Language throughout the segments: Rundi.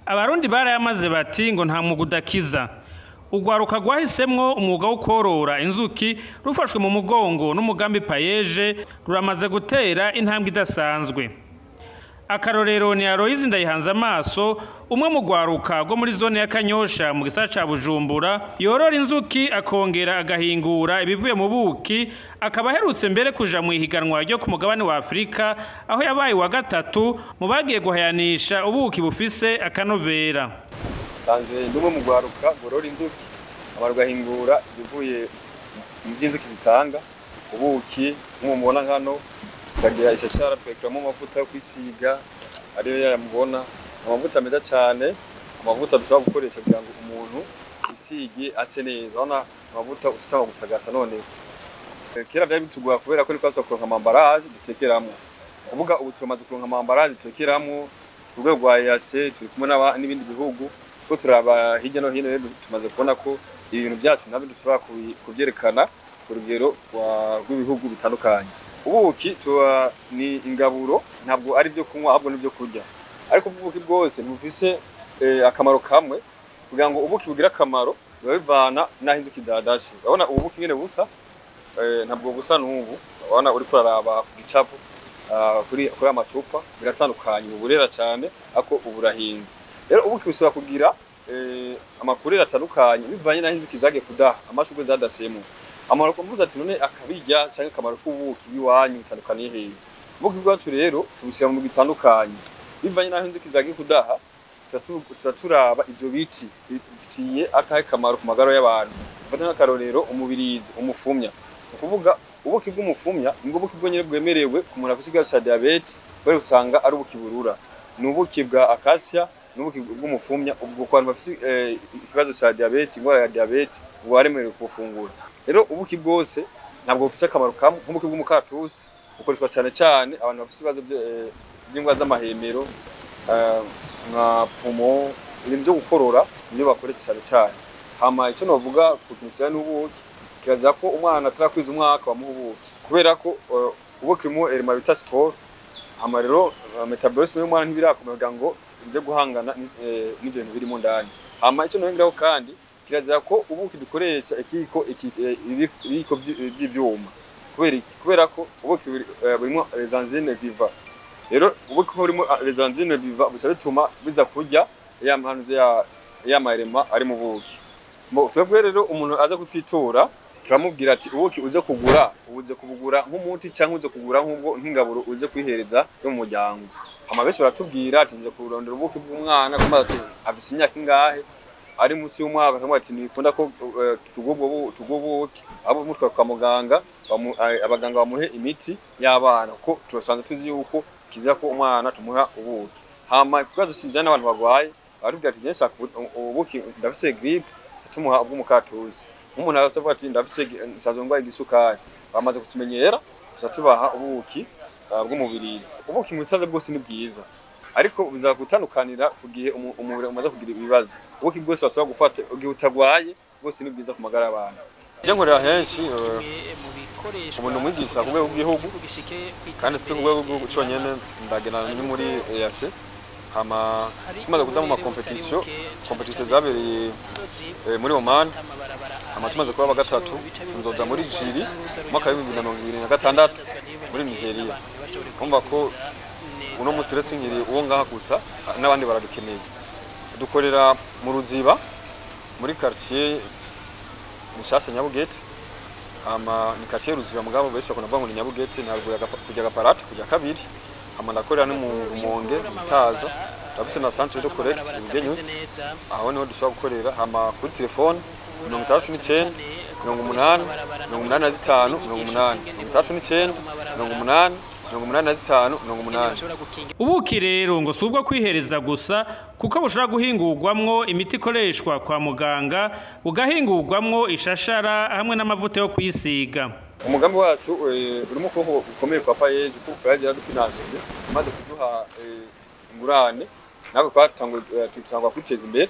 Abarundi barayamaze bati ngo nta mwuga udakiza. Urwaruka rwahisemwo umwuga wo korora inzuki rufashwe mu mugongo n'umugambi PAEEJ ruramaze gutera intambwe idasanzwe. Akarorero ni Aloyizi Ndayihanze amaso, umwe mu rwaruka rwo muri zone ya Kanyosha mu gisagara ca Bujumbura, yorora inzuki akongera agahingura ibivuye mu buki, akaba aherutse mbere kuja mu ihiganwa ryo ku mugabane wa Afurika aho yabaye wa gatatu mu bagiye guhayanisha ubuki bufise akanovera. Sanzwe ndi umwe mu rwaruka rworora inzuki, hama rugahingura ibivuye mu vy'inzuki zitanga, ubuki nk'ubu mubona hano, tukagira ishashara tugakuramwo amavuta yo kwisiga ariyo yaya mubona, amavuta meza cane, amavuta dushobora gukoresha kugira ngo umuntu yisige ase neza. Urabona amavuta utanga gutagata noneho. Kera vyari bitugora kubera ko ntitwashobora kuronka ama emballage dutekeramwo. Kuvuga ubu turamaze kuronka ama emballage dutekeramwo ku rwego rwa EAC, turi kumwe n'ibindi bihugu, kuko turaba hirya no hino, tumaze kubona ko ibintu vyacu navyo dushobora kuvyerekana ku rugero rw'ibihugu bitandukanye. Ubuki tuba ni ingaburo, ntabwo ari ibyo kunywa ahubwo n'ibyo kurya. Ariko ubuki bwose ntibufise akamaro kamwe. Kugira ngo ubuki bugire akamaro biba bivana n'aho inzuki zadashe. Urabona ubu buki ingene busa, ntabwo busa n'ubu. Urabona uriko uraraba ku gicapo, kuri amacupa biratandukanye, ubu burera cane ariko ubu burahinze. Rero ubuki bushobora kugira amakurere atandukanye bivanye n'aho inzuki zagiye kudaha, amashurwe zadashemwo. Amaro kumbuza ati none akabirya canke akamaro k'ubuki bw'iwanyu bitandukaniye hehe? Ubuki bwacu rero tubushyira mu bitandukanye bivanye n'aho inzuki zagiye kudaha, tuba turaba ivyo biti bifitiye akahe kamaro ku magara y'abantu. Mfate nk'akarorero umubirizi, umufumya. Ni ukuvuga ubuki bw'umufumya nibwo buki bwonyene bwemerewe ku muntu afise ikibazo ca diabète, kubera usanga ari ubuki burura. Ni ubuki bwa acacia, ni ubuki bw'umufumya, ubwo ku bantu bafise ikibazo ca diabète, ingwara ya diabète, ubwo baremerewe kubufungura. Rero ubuki bwose ntabwo bufise akamaro kamwe, nk'ubuki bw'umukaratusi bukoreshwa cane cane abantu bafise ibibazo vy'ingwara z'amahemero, nka poumon, ibintu vyo gukorora nivyo bakoresha cane cane. Hama ico novuga ku kintu kijanye n'ubuki, kirazira ko umwana atarakwiza umwaka bamuha ubuki, kubera ko ubuki burimwo élément bita spore. Hama rero métabolisme y'umwana ntibirakomera kugira ngo ize guhangana n'ivyo bintu birimo ndani. Hama ico nongeraho kandi, kirazira ko ubuki dukoresha ikiyiko, ibiyiko vy'ivyuma. Kubera iki? Kubera ko ubuki burimwo les enzymes vivantes. Rero ubuki ko burimo les enzymes vivantes buca bituma biza kurya ya mpanuze ya ma éléments ari mu buki. Twebwe rero umuntu aza kutwitura turamubwira ati ubuki uze kugura, uze kubugura nk'umuti canke uze kugura nk'ubwo nk'ingaburo uze kwihereza yo mu muryango. Hama benshi baratubwira ati nje kurondera ubuki bw'umwana, kumbaza ati afise imyaka ingahe, ari munsi y'umwaka tukamubwira ati ntibikunda ko tugura ubuki, ahubwo mutwara kwa muganga, abaganga bamuhe imiti y'abana, kuko turasanzwe tuzi yuko kizira ko umwana tumuha ubuki. Hama ikibazo kijanye n'abantu bagwaye, baratubwira ati je nshaka ubuki, ndafise grippe, tumuha ubw'umukaratusi. Nk'umuntu araza avuga ati ndafise, nsanzwe ndwaye igisukari, bamaze kutumenyera tuca tubaha ubuki bw'umubirizi. Ubuki mu bisanzwe bwose ni bwiza, ariko biza gutandukanira ku gihe umubiri umaze kugira ibibazo. Ubuki bwose basaba gufata igihe utagwaye, bwose ni bwiza ku magara y'abantu. Je nkorera henshi, ubu ndi umwigisha ku rwego rw'igihugu, kandi si ku rwego rw'igihugu conyene, ndagenda no muri EAC. Hama tumaze kuza mu ma compétitions, compétition zabereye muri Oman, hama tumaze kuba aba gatatu, nzoza muri jury mu mwaka wa 2026 muri Nigeria. Urumva ko uno musi rero sinkiri uwo ngaha gusa, n'abandi baradukeneye. Dukorera mu Ruziba, muri quartier Mushasha Nyabugete. Hama ni quartier Ruziba, mugabo benshi bakunda kuvuga ngo ni Nyabugete, ni haruguru kujya Gaparate kujya kabiri. Hama ndakorera no mu Rumonge, mu Gitaza, ndafise na centre de collecte Bugenyuzi, aho niho dushobora gukorera. Hama kuri telefone 69 80 85 80, 69 80 85 80. Ubuki rero ngo si ubwo kwihereza gusa, kuko bushobora guhingurwamwo imiti ikoreshwa kwa muganga, bugahingurwamwo ishashara hamwe n'amavuta yo kwisiga. Umugambi wacu urimo ukuboko gukomeye kwa PAEEJ, kuko PAEEJ yaradufinansije, imaze kuduha ingurane, natwe twatanguye tutangwa kwiteza imbere.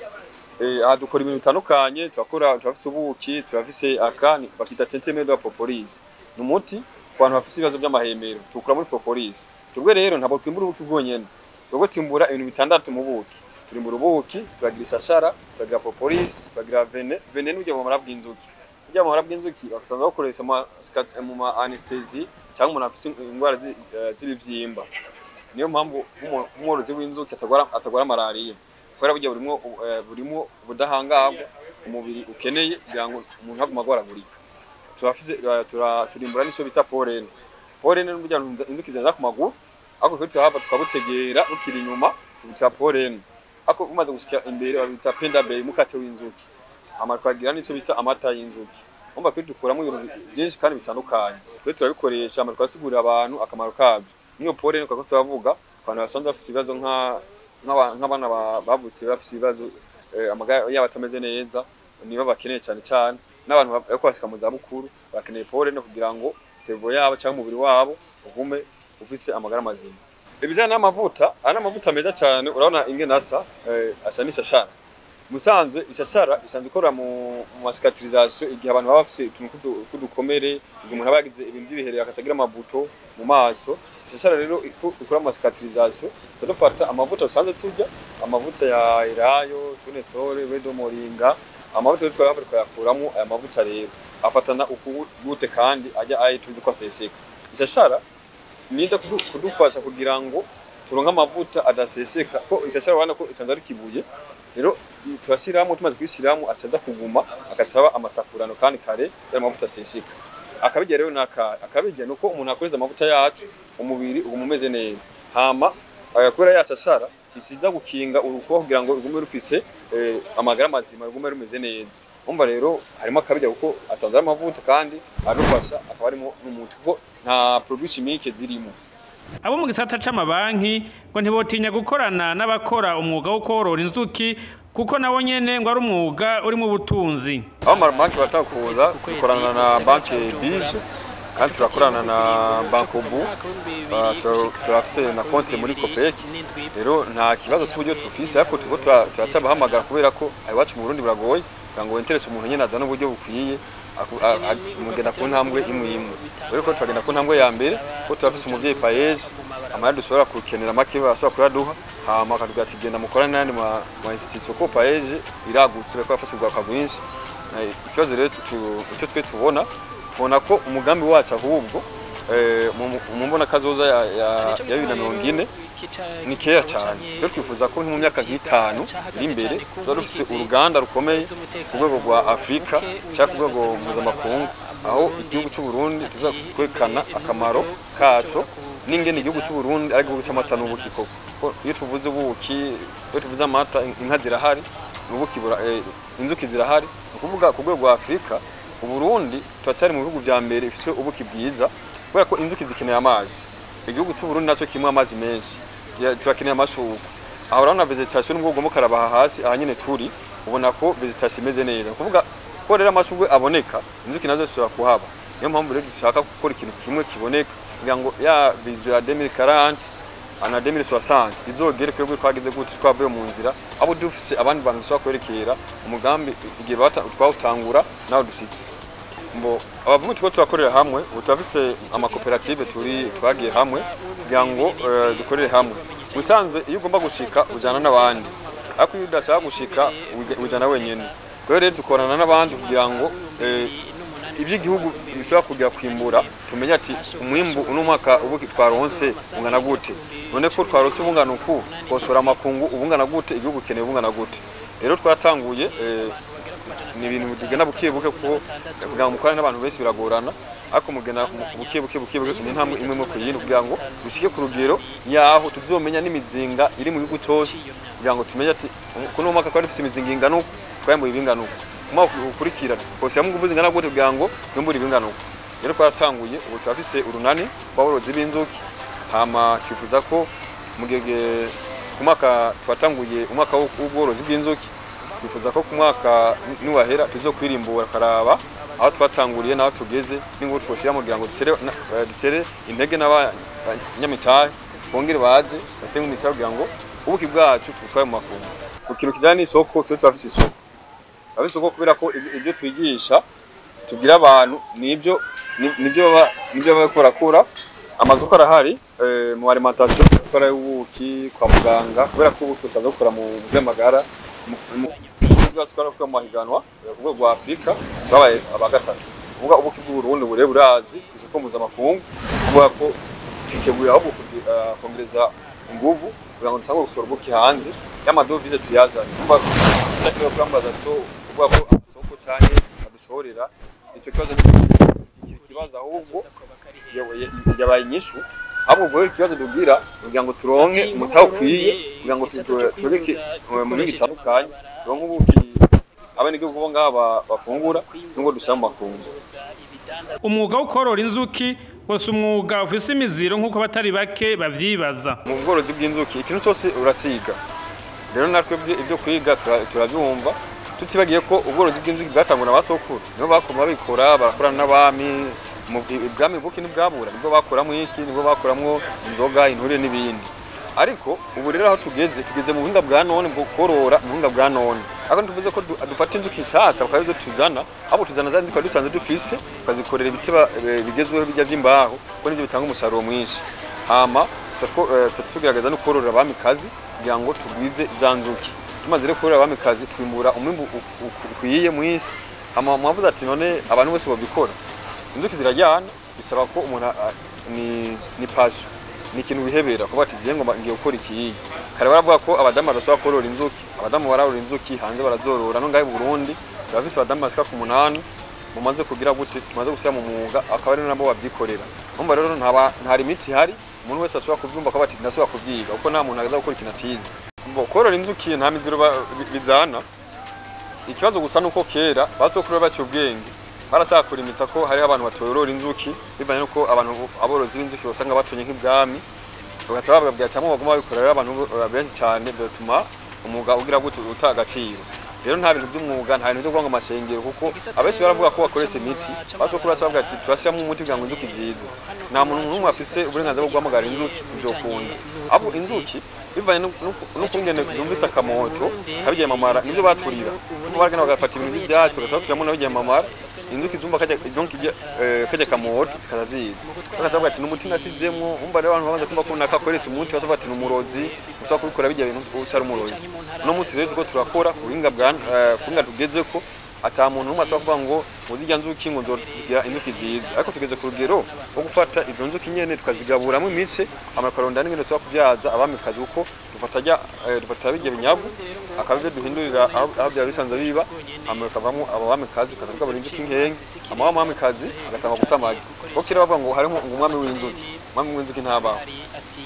Aha dukora ibintu bitandukanye, turakora, turafise ubuki, turafise aka bakita teinture de propolis, ni umuti ku bantu bafise ibibazo by'amahemero, tuwukura muri propolis. Twebwe rero ntabwo twimbura ubuki bwonyene, twebwe twimbura ibintu bitandatu mu buki. Turimbura ubuki, turagira ishashara, turagira propolis, turagira venin. Venin n'uburyo bumara bw'inzuki. Burya bumara bw'inzuki bakasanzwe bakoresha mu ma anesthésie cyangwa umuntu afise indwara z'ibivyimba. Niyo mpamvu umworozi w'inzuki atagwara malariya, kubera burya burimo ubudahangarwa umubiri ukeneye kugira ngo umuntu agume agwaragurika. Turafise turimbura n'ico bita pollen. Pollen n'uburyo inzuki ziza ku maguru, ariko twe turahava tukabutegera bukiri inyuma, tubita pollen. Ariko bumaze gushika imbere babita pain d'abeille, umukate w'inzuki. Hama tukagira n'ico bita amata y'inzuki. Umva twe dukuramo ibintu byinshi kandi bitandukanye. Twe turabikoresha, hama tukasigurira abantu akamaro kabyo. Niyo pollen kuko turavuga abantu basanzwe bafise ibibazo nk'abana bavutse bafise ibibazo, amagara yabo atameze neza, nibo bakeneye cyane cyane, n'abantu bariko bashika mu zabukuru bakeneye pollen kugira ngo cerveau yabo cyangwa umubiri wabo ugume ufise amagara mazima. Ibijanye n'amavuta, aya n'amavuta meza cyane. Urabona ingene asa, asa n'ishashara. Musanzwe ishashara isanzwe ikora mu cicatrisation, igihe abantu baba bafise utuntu tw'udukomere, igihe umuntu aba yagize ibintu by'ibihere akaca agira amabuto mu maso. Ishashara rero ikora mu cicatrisation. Tudufata amavuta dusanzwe turya, amavuta ya elayo, tournesol, huile de moringa, amavuta rero twayafata tukayakuramo aya mavuta. Rero afatana uku gute kandi ajya ayi tuzi ko aseseka. Ishashara niza kudufasha kugira ngo turonke amavuta adaseseka, ko ishashara urabona ko isanzwe ari kibuye. Rero turashyiramo, tumaze kuyishyiramo acaza kuguma akacaba amatakurano kandi kare yari amavuta aseseka. Akabijya rero naka akabijya nuko umuntu akoreza amavuta yacu, umubiri uguma umeze neza. Hama kubera yashashara ikiza gukinga urukoba kugira ngo rugume rufise amagara mazima, rugume rumeze neza. Umva rero harimo akabijya kuko asanzwe ari amavuta kandi arufasha, akaba harimo n'umuti kuko nta produit chimique zirimo. Abo mu gisata c'amabanki ngo ntibotinya gukorana n'abakora umwuga wo korora inzuki, kuko nawo nyene ngo ari umwuga uri mu butunzi. Aho amabanki batakuza, dukorana na banki BIJE kandi turakorana na Bancobu, turafise na konti muri COOPEC. Rero nta kibazo cy'uburyo tufise, ariko turiko turacabahamagara kubera ko iwacu mu Burundi buragoye kugira ngo winterese umuntu nyene azane uburyo bukwiye. Mugenda ku ntambwe imwe imwe. Rero ko turagenda ku ntambwe ya mbere, ko turafise umuvyeyi PAEEJ, amahera dushobora kukenera make bashobora kuyaduha, hama akatubwira ati: "Genda mukorane n'ayandi ma institution", ko PAEEJ iragutse, bariko bafasha urwaruka rwinshi. Ikibazo rero icyo twe tubona ko umugambi wacu ahubwo mu mbona kazoza ya 2040 ni kera cyane. Rero twifuza ko mu myaka nk'itanu iri imbere tuba dufise uruganda rukomeye ku rwego rwa Afurika cyangwa ku rwego mpuzamakungu, aho igihugu cy'u Burundi tuza kwerekana akamaro kaco n'ingene igihugu cy'u Burundi ari igihugu cy'amata n'ubuki koko. Ko iyo tuvuze ubuki, iyo tuvuze amata, inka zirahari, ubuki inzuki zirahari. Ni ukuvuga ku rwego rwa Afurika, Uburundi turacyari mu bihugu vya mbere bifise ubuki bwiza, kubera ko inzuki zikeneye amazi. Igihugu cy'u Burundi nacyo kimwe amazi menshi. Turakeneye amashurwe. Aho urabona végétation, nubwo ugomba ukarabaha hasi aha nyene turi, ubona ko végétation imeze neza. Ni ukuvuga ko rero amashurwe aboneka, inzuki nazo zishobora kuhaba. Niyo mpamvu rero dushaka gukora ikintu kimwe kiboneka kugira ngo ya vision ya 2040 ana 2060 izogere twebwe twagize gute, twavuye mu nzira, abo dufise abandi bantu dushobora kwerekera umugambi igihe twawutangura nawe dusitse. Mbo abavumu turiko turakorera hamwe. Ubu turafise amakoperative turi twagiye hamwe kugira ngo dukorere hamwe. Musanzwe iyo ugomba gushika ujana n'abandi, ariko iyo udashaka gushika ujana wenyene. Rero dukorana n'abandi kugira ngo iby'igihugu bishobora kujya kwimbura tumenye ati umwimbu uno mwaka ubu twaronse ungana gute, none ko twaronse ubungana uku, twoshora amakungu ubungana gute, igihugu keneye ubungana gute. Rero twaratanguye, ni ibintu tugenda buke buke, kuko kugira ngo mukorane n'abantu benshi biragorana, ariko mugenda buke buke buke buke, ni intambwe imwe imwe ku yindi kugira ngo dushike ku rugero yaho tuzomenya n'imizinga iri mu gihugu cyose, kugira ngo tumenye ati kuno mwaka twari dufise imizinga ingana uku, twayambuye ibingana uku, umwaka ukurikira twoshyiramo ingufu zingana gute kugira ngo twimbure ibingana uku. Rero twaratanguye, ubu turafise urunani rw'aborozi b'inzuki. Hama twifuza ko mu gihe ku mwaka twatanguye umwaka w'ubworozi bw'inzuki, twifuza ko ku mwaka niwahera tuzokwirimbura karaba aho twatanguriye n'aho tugeze n'ingufu twoshyiramo kugira ngo dutere intege n'abanyamitahe bongere baze basenge imitahe kugira ngo ubuki bwacu tubutware mu makungu. Ku kintu kijyanye n'isoko, twe turafise isoko, turafise isoko kubera ko ibyo twigisha tubwira abantu nibyo baba barakora. Amasoko arahari mu alimentation, gukora ubuki kwa muganga, kubera ko ubuki busanzwe bukora mu by'amagara. Twara mu mahiganwa ku rwego rwa Afurika, twabaye aba gatatu. Kuvuga ubuki bw'Uburundi bure burazi isoko mpuzamakungu, kuvuga ko twiteguye ahubwo kongereza inguvu kugira ngo dutangure gusohora ubuki hanze y'amadovize tuyazane. Kuvuga cyo kwambaza to kuvuga ko amasoko canke adusohorera, ico kibazo ni kibazo ahubwo yabaye inyishu. Ahubwo ubwo ikibazo tugira kugira ngo turonke umutahe ukwiye kugira ngo tureke mu mihingo itandukanye, turonke ubuki abenegihugu bo ngaha bafungura nubwo dushyira mu makungu. Umwuga wo korora inzuki wose umwuga ufise imiziro nk'uko abatari bake bavyibaza. Mu bworozi bw'inzuki ikintu cyose urasiga, rero natwe ibyo kwiga turabyumva, tutibagiye ko ubworozi bw'inzuki bwatangwa na basokuru, nibo bakoma babikora, barakorana n'abami. Ibwami buki ntibwabura, nibwo bakoramwo iki, nibwo bakoramwo inzoga, inture n'ibindi. Ariko ubu rero aho tugeze, tugeze mu buhinga bwa none bwo korora, mu buhinga bwa none ariko tuvuze ko dufata inzuki nshasha bakaba arizo tuzana, ahubwo tuzana za nzuki dusanzwe dufise, tukazikorera ibiti bigezweho bijya by'imbaho, kuko nivyo bitanga umusaruro mwinshi. Hama tugerageza no korora abamikazi kugira ngo tugwize za nzuki. Tumaze rero korora abamikazi twimbura umwimbu ukwiye mwinshi. Hama mwavuze ati none abantu bose babikora, inzuki zirajyana, bisaba ko umuntu ni passion, ni ikintu wihebera kuba ati giye ngo ngiye gukora iki. Kare baravuga ko abadamu badashobora korora inzuki, abadamu bararora inzuki hanze, barazorora. No ngahe mu Burundi turafise abadamu bashika ku 8 mumaze kugira gute, tumaze gushyira mu mwuga, akaba ari nabo babyikorera. Umva rero nta limiti ihari, umuntu wese ashobora kubyumva ko ati ndashobora kubyiga, kuko nta muntu aza gukora ikintu atize. Korora inzuki nta miziro bizana. Ikibazo gusa nuko kera basokuru baciye ubwenge, barashaka kurimita ko hariho abantu batorora inzuki, bivanye nuko abantu aborozi b'inzuki basanga batonye nk'ibwami, bagaca bababwira cyangwa baguma babikora. Rero abantu benshi cyane bigatuma umwuga ugira gute, uta agaciro. Rero nta bintu by'umwuga, nta bintu byo kuvuga ngo amashengero, kuko abenshi baravuga ko bakoresha imiti. Basokuru bavuga ati turashyiramo umuti kugira ngo inzuki zize. Nta muntu n'umwe afise uburenganzira bwo guhamagara inzuki byokunda. Ahubwo inzuki bivanye n'ukungene zumvise akamoto kabigiye mamara, nibyo baturira, baragenda bagafata ibintu by'ibyatsi bagasaba nabigiye mamara, inzuki zumva kajya donc kajya kamoto zikaza ziza, bakavuga ati n'umuti nasizemwo. Umva rero abantu babanza kumva ko nakakoresha umuti, basavuga ati n'umurozi usaba kubikora bijya bintu utari umurozi. No munsi rero tuko turakora ku buhinga bwa kuhinga tugezeko, ata muntu n'umwe asaba kuvuga ngo muzijya nzuki ngo nzogira inzuki ziza, ariko tugeze ku rugero rwo gufata izo nzuki nyene tukazigaburamo imice, amakaronda n'ingene dusaba kubyaza abamikazi, kuko dufata dufata bijya binyagu akaba ibyo duhindurira aho byari bisanzwe biba, hama bikavamo abo bamikazi, tukaza tugabura inzuki nkenge, hama wa mwamikazi agatanga guta amagi. Kuko kera bavuga ngo harimo ngo umwami w'inzuki, umwami w'inzuki ntabaho,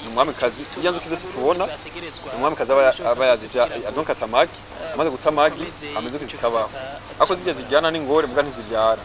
ni umwamikazi. Irya nzuki zose tubona ni umwamikazi aba yazivya, donc ata amagi, amaze guta amagi hama inzuki zikabaho, ariko zijya zijyana n'ingore mbwa ntizibyara.